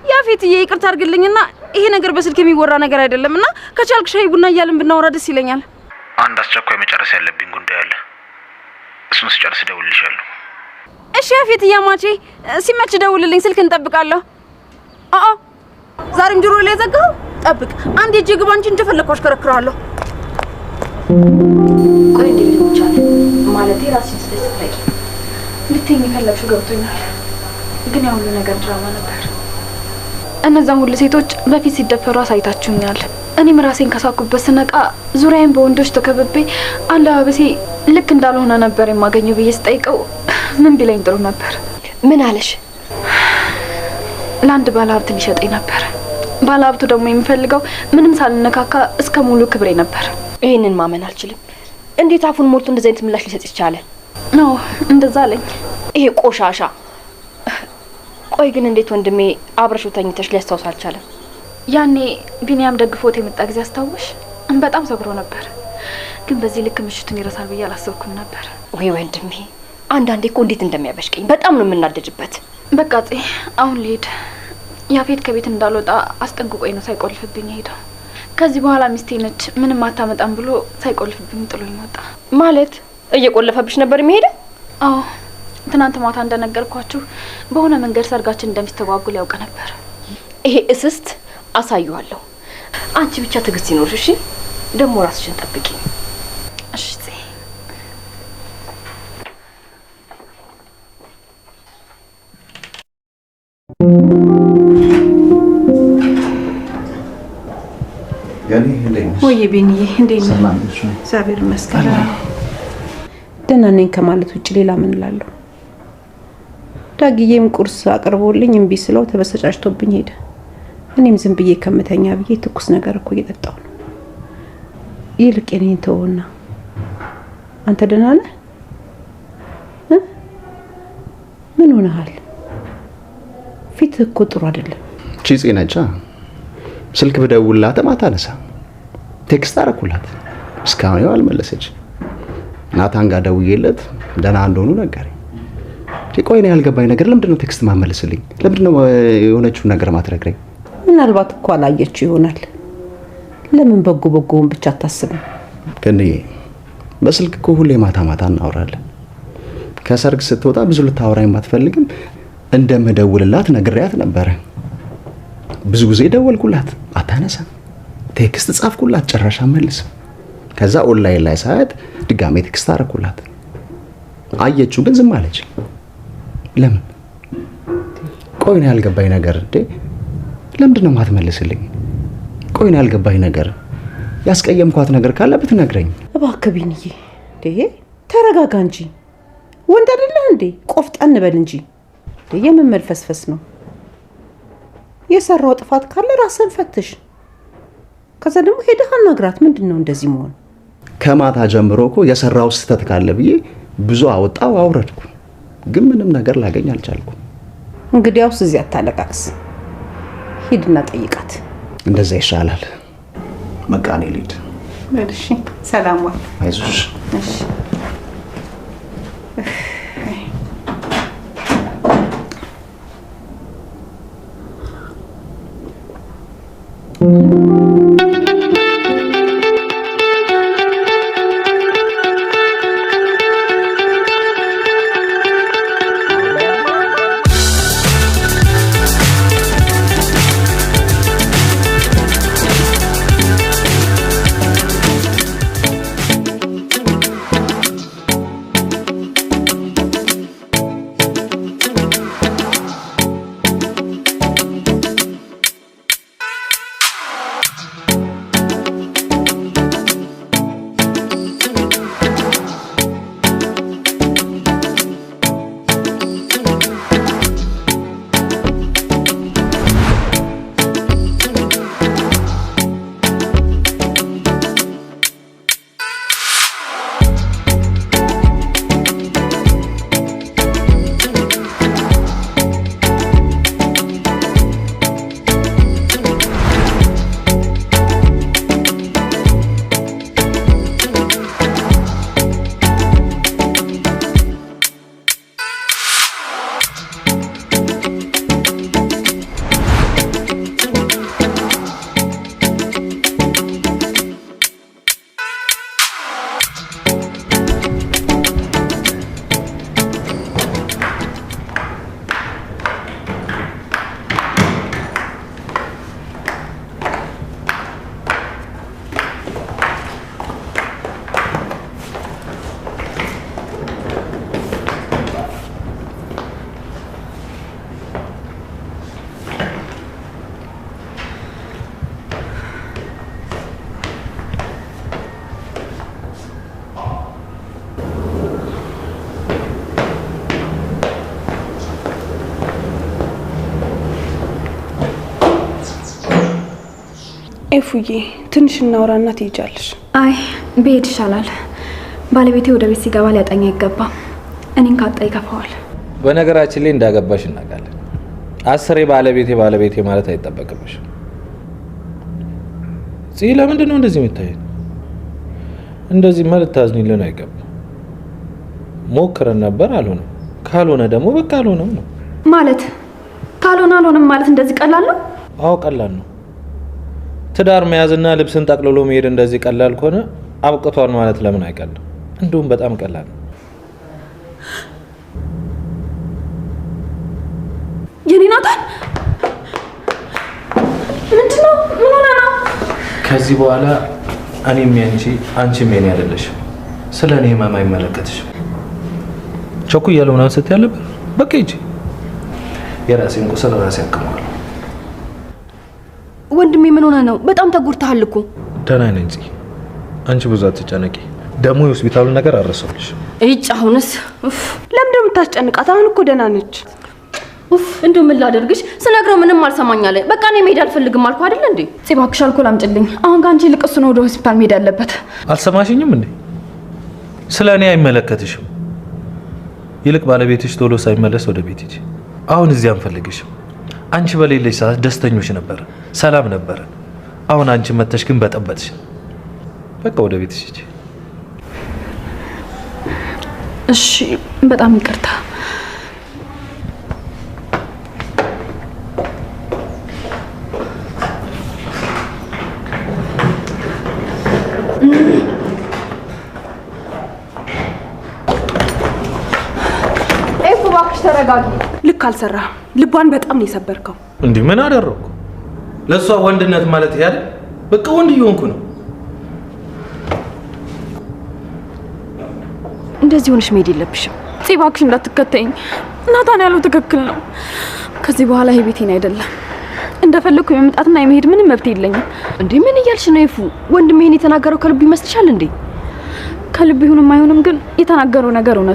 ያፌትዬ ይቅርታ አድርግልኝና ይሄ ነገር በስልክ የሚወራ ነገር አይደለም እና ከቻልክ ሻይ ቡና እያልን ብናወራ ደስ ይለኛል። አንድ አስቸኳይ መጨረስ ያለብኝ ጉዳይ አለ። እሱን ስጨርስ እደውልልሻለሁ። እሺ ያፌትዬ አማቼ፣ ሲመች ደውልልኝ፣ ስልክ እንጠብቃለሁ። አአ ዛሬም ጆሮ ላይ ዘጋው። ጠብቅ፣ አንድ የእጄ ግባ እንጂ እንደፈለግኩ አሽከረክርሃለሁ። ቆይ እንዴት ሊሆን ቻለ? ማለቴ ራስሽን ስተሽ ስትለቂ ልትይኝ የፈለግሽው ገብቶኛል፣ ግን ያ ሁሉ ነገር ድራማ ነበር። እነዛን ሁሉ ሴቶች በፊት ሲደፈሩ አሳይታችሁኛል። እኔም ራሴን ከሳኩበት ስነቃ ዙሪያዬን በወንዶች ተከብቤ አለባበሴ ልክ እንዳልሆነ ነበር የማገኘው ብዬ ስጠይቀው ምን ቢለኝ ጥሩ ነበር? ምን አለሽ? ለአንድ ባለሀብት ሊሸጠኝ ነበር። ባለሀብቱ ደግሞ የሚፈልገው ምንም ሳልነካካ እስከ ሙሉ ክብሬ ነበር። ይህንን ማመን አልችልም። እንዴት አፉን ሞልቶ እንደዚህ አይነት ምላሽ ሊሰጥ ይቻለ? No እንደዛ አለኝ። ይሄ ቆሻሻ። ቆይ ግን እንዴት ወንድሜ አብረሽው ተኝተሽ ሊያስታውስ አልቻለም? ያኔ ቢኒያም ደግፎት የመጣ ጊዜ አስታወሽ? በጣም ሰክሮ ነበር፣ ግን በዚህ ልክ ምሽቱን ይረሳል ብዬ አላሰብኩም ነበር። ወይ ወንድሜ፣ አንዳንዴ እኮ እንዴት እንደሚያበሽቀኝ በጣም ነው የምናደጅበት። በቃ ፄ አሁን ልሄድ። ያፌት ከቤት እንዳልወጣ አስጠንቅቆኝ ነው ሳይቆልፍብኝ ሄደው። ከዚህ በኋላ ሚስቴ ነች ምንም አታመጣም ብሎ ሳይቆልፍብኝ ጥሎኝ ወጣ። ማለት እየቆለፈብሽ ነበር የሚሄደው? አዎ ትናንት ማታ እንደነገርኳችሁ በሆነ መንገድ ሰርጋችን እንደሚስተጓጉል ያውቅ ነበር። ይሄ እስስት አሳየዋለሁ። አንቺ ብቻ ትዕግስት ይኖርሽ እሺ። ደግሞ ራስሽን ጠብቂ። እሺ ፄ። ወይ ቢኒዬ፣ እንዴት ነህ? እግዚአብሔር ይመስገን ደህና ነኝ ከማለት ውጭ ሌላ ምን እላለሁ? ዳግዬም ቁርስ አቅርቦልኝ እምቢ ስለው ተበሰጫጭቶብኝ ሄደ። እኔም ዝም ብዬ ከምተኛ ብዬ ትኩስ ነገር እኮ እየጠጣሁ ነው። ይልቅ የኔን ተወውና አንተ ደህና ነህ? ምን ሆነሃል? ፊትህ እኮ ጥሩ አይደለም። ቺ ነቻ ስልክ ብደውልላትም አታነሳ። Text አደረኩላት እስካሁን ይኸው አልመለሰች። ናታን ጋር ደውዬለት ደህና እንደሆኑ ነገረኝ። ቆይ እኔ ያልገባኝ ነገር ለምንድን ነው text ማመልስልኝ? ለምንድን ነው የሆነችውን ነገር ማትነግረኝ? ምናልባት እኮ አላየችው ይሆናል። ለምን በጎ በጎውን ብቻ አታስብም? ክንዬ በስልክ እኮ ሁሌ ማታ ማታ እናወራለን። ከሰርግ ስትወጣ ብዙ ልታወራኝ ባትፈልግም እንደምደውልላት ነግሬያት ነበረ። ብዙ ጊዜ ደወልኩላት፣ አታነሳም። Text ጻፍኩላት፣ ጭራሽ አትመልስም። ከዛ ኦንላይን ላይ ሳያት ድጋሜ text አደረኩላት። አየችው፣ ግን ዝም አለች። ለምን? ቆይ ነው ያልገባኝ ነገር እንዴ፣ ለምንድን ነው የማትመልስልኝ? ቆይ ነው ያልገባኝ ነገር፣ ያስቀየምኳት ነገር ካለ ብትነግረኝ። እባክህ ቢንዬ፣ እንዴ ተረጋጋ እንጂ ወንድ አይደለህ እንዴ? ቆፍጠን በል እንጂ። የምን መልፈስፈስ ነው? የሰራው ጥፋት ካለ ራስህን ፈትሽ። ከዛ ደግሞ ሄደህ አናግራት። ምንድን ነው እንደዚህ መሆን? ከማታ ጀምሮ እኮ የሰራው ስህተት ካለ ብዬ ብዙ አወጣው አውረድኩ፣ ግን ምንም ነገር ላገኝ አልቻልኩም። እንግዲያውስ እዚህ አታለቃቅስ፣ ሂድና ጠይቃት። እንደዛ ይሻላል። በቃ እኔ ልሂድ። እሺ፣ ሰላም ዋል። አይዞሽ። እሺ። ኤፉዬ ትንሽ እናውራና ትሄጃለሽ። አይ ብሄድ ይሻላል። ባለቤቴ ወደ ቤት ሲገባ ሊያጣኝ አይገባም። እኔን ካጣ ይከፋዋል። በነገራችን ላይ እንዳገባሽ እናውቃለን። አስሬ ባለቤቴ ባለቤቴ ማለት አይጠበቅብሽ። ጽ ለምንድን ነው እንደዚህ የምታየን? እንደዚህ ልታዝኒልን አይገባም። ሞክረን ነበር፣ አልሆነም። ካልሆነ ደግሞ በቃ አልሆነም ነው ማለት። ካልሆነ አልሆነም ማለት እንደዚህ ቀላል ነው? አዎ ቀላል ነው። ትዳር መያዝና ልብስን ጠቅልሎ መሄድ እንደዚህ ቀላል ከሆነ አብቅቷል ማለት ለምን አይቀልም? እንደውም በጣም ቀላል ነው። የኔ ናታን ምንድነው? ምን ሆነ ነው? ከዚህ በኋላ እኔም ያንቺ አንቺም የኔ አይደለሽም። ስለ እኔ ህመም አይመለከትሽም። ቸኩያለሁ ምናምን ስትይ አልነበር? በቃ ሂጂ። የራሴን ቁስል ራሴ አክመዋለሁ። ወንድሜ ምን ሆነ ነው? በጣም ተጎድተሃል እኮ። ደህና ነኝ ጽ። አንቺ ብዙ አትጨነቂ። ደግሞ የሆስፒታሉን ነገር አልረሳሁልሽ። እጭ አሁንስ ለምንድን ነው የምታስጨንቃት? አሁን እኮ ደህና ነች። ኡፍ እንደው ምን ላደርግሽ? ስነግረው ምንም አልሰማኝ አለ። በቃ እኔ መሄድ አልፈልግም አልኩ አይደል እንዴ? ጽ እባክሽ አልኮል አምጪልኝ። አሁን ከአንቺ ይልቅ እሱ ነው ወደ ሆስፒታል መሄድ ያለበት። አልሰማሽኝም እንዴ? ስለ እኔ አይመለከትሽም። ይልቅ ባለቤትሽ ቶሎ ሳይመለስ ወደ ቤት ሂጂ። አሁን እዚህ አንፈልግሽም። አንቺ በሌለሽ ሰዓት ደስተኞች ነበር፣ ሰላም ነበር። አሁን አንቺ መተሽ ግን በጠበጥሽ። በቃ ወደ ቤትሽ ሂጂ። እሺ፣ በጣም ይቅርታ። ኤፉ እባክሽ ተረጋጊ። ልክ አልሰራህም። ልቧን በጣም ነው የሰበርከው። እንዲህ ምን አደረኩ? ለእሷ ወንድነት ማለት ይሄ አይደል? በቃ ወንድ እየሆንኩ ነው። እንደዚህ ሆነሽ መሄድ የለብሽም። ጽ እባክሽ እንዳትከተይኝ። ናታን ያለው ትክክል ነው። ከዚህ በኋላ ይሄ ቤቴን አይደለም። እንደፈለኩ የመምጣትና የመሄድ ምንም መብት የለኝም። እንዴ ምን እያልሽ ነው ኤፉ? ወንድሜ ይሄን የተናገረው ከልቡ ይመስልሻል እንዴ? ከልቡ ይሁንም አይሁንም ግን የተናገረው ነገር እውነት